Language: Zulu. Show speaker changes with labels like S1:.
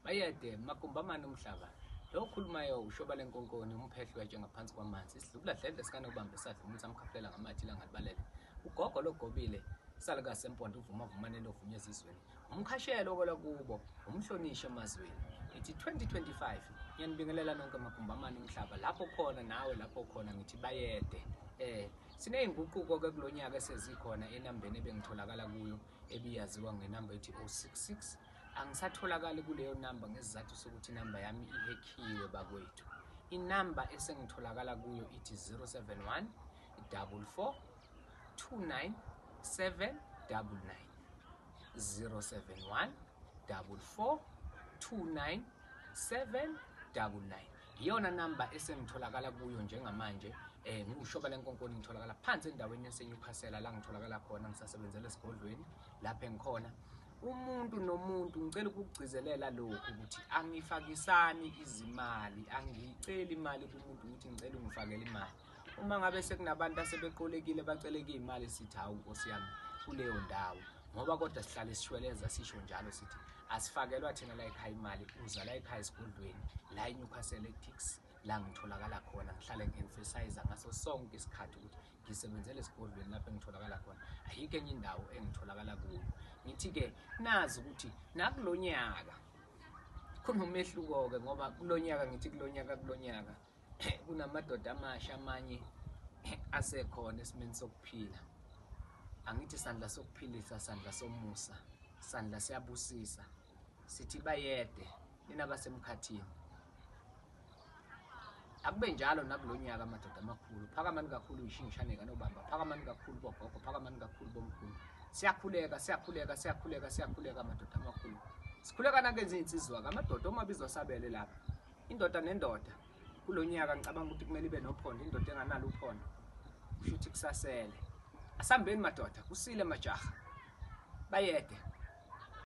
S1: Bayede magumbi amane umhlaba. Lo okhulumayo ushoba lenkonkoni umphehlo wetshe ngaphansi kwamanzi isidlubula dledle sikanobambe sadla umuntu amkhaphulela ngamathi ilanga libalele. Ugogo logobile salukazi sempondo uvuma vumane lovunywe ezizweni. Umkhashelo kwelakubo umhlonishe emazweni. Ngithi 2025 ngiyanibingelela nonke magumbi amane umhlaba lapho khona nawe lapho khona ngithi bayede. Sineyinguquko ke kulonyaka esezikhona enambeni ebengitholakala kuyo ebiyaziwa ngenamba ethi 066. Angisatholakali kuleyo namba ngesizathu sokuthi inamba yami ihekhiwe bakwethu. Inamba esengitholakala kuyo ithi 071 44 29 799 071 44 29 799 iyona namba esengitholakala kuyo njengamanje. Ngiwushoba lenkonkoni, ngitholakala phansi endaweni yaseNewcastle la ngitholakala khona, ngisasebenzela esigodlweni lapho engikhona. Umuntu nomuntu ngicela ukugcizelela lokhu ukuthi angifakisani izimali, angiyiceli imali kumuntu ukuthi ngicela ungifakele imali. Uma ngabe sekunabantu asebeqolekile baceleke imali, sithi hawu Nkosi yami kuleyo ndawo, ngoba kodwa sihlale sishweleza sisho njalo sithi asifakelwa thina la ekhaya imali, uza la ekhaya esigodlweni la eNewcastle eTix la ngitholakala khona. Ngihlale ngi-emphasize ngaso sonke isikhathi ukuthi ngisebenzele esigodlweni lapho engitholakala khona, ayikho enye indawo engitholakala kuyo. Ngithi-ke nazi ukuthi nakulonyaka kunomehluko-ke, ngoba kulonyaka ngithi kulonyaka kunamadoda amasha amanye asekhona esimeni sokuphila. Angithi sandla sokuphilisa, sandla somusa, sandla siyabusisa. Sithi bayede nina basemkhathini. Akube njalo nakulonyaka amadoda amakhulu, phakamani kakhulu uyishingishane kanobamba, phakamani kakhulu bogogo, phakamani kakhulu bomkhulu. Siyakhuleka, siyakhuleka, siyakhuleka, siyakhuleka amadoda amakhulu. Sikhuleka nakenza insizwa amadoda omabizwa sabele lapha. Indoda nendoda kulonyaka ngicabanga ukuthi kumele ibe nophondo, indoda enganalo uphondo kusho ukuthi kusasele. Asambeni madoda, kusile majaha. Bayede.